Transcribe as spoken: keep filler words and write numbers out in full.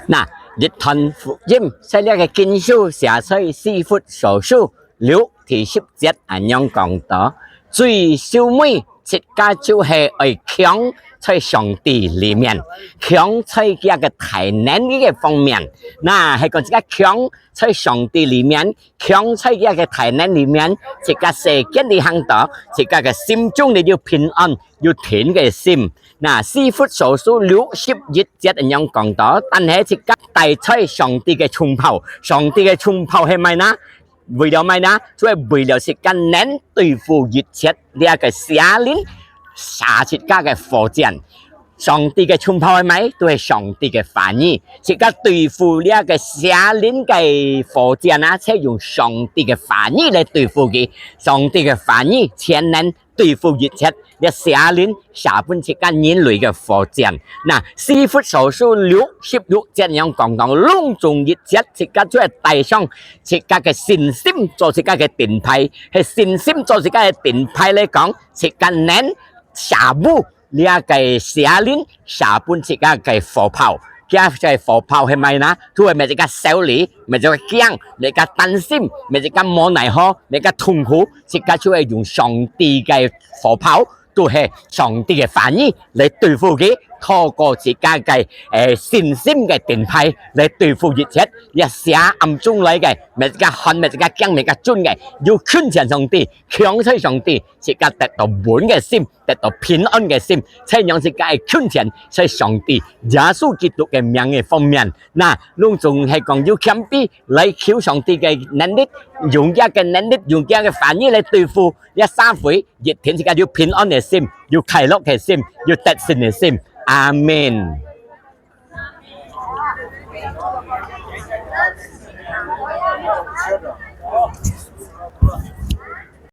那，一段福音，在這个經書寫在以弗所書六第十節恁樣講到：最秀美自家就係愛強在上帝裡面，強在佢个大能个方面。那係講自家強在上帝裡面，強在佢个大能裡面，自家世間裡行到，自家个心中裡有平安，有定个心。那以弗所書六十一節恁樣講到：但係自家帶在上帝个銃炮，上帝个銃炮係麼个呢？為了麼个呢？就係為了自家能對付一切這个邪靈射自家个火箭。上帝个銃炮係麼个？就係上帝个話語。自家對付這个邪靈个火箭啊，就用上帝个話語來對付佢。上帝个話語全能對付一切這邪靈射分自家人類个火箭。那以弗所書六十六節恁樣講到，攏總一切自家就係帶上自家个信心做自家个盾牌，係信心做自家个盾牌來講，自家能射無這个邪靈射分自家个火炮。佢个火炮係麼个呢？就係搣自家愁慮，搣自家驚，搣自家擔心，搣自家無奈何，搣自家痛苦，自家就係用上帝个火炮，就係上帝个話語來對付佢，透過自家个，誒，信心个盾牌來對付一切這邪暗中來个，搣自家寒，搣自家驚，搣自家顫个，有近前上帝，強在上帝，自家得到穩个心，得到平安个心，才讓自家个近前在上帝耶穌基督个名个方面。那，攏總係講有謙卑來求上帝个能力，用佢个能力，用佢个話語來對付這社會，一定自家有平安个心，有快樂个心，有得勝个心。阿門。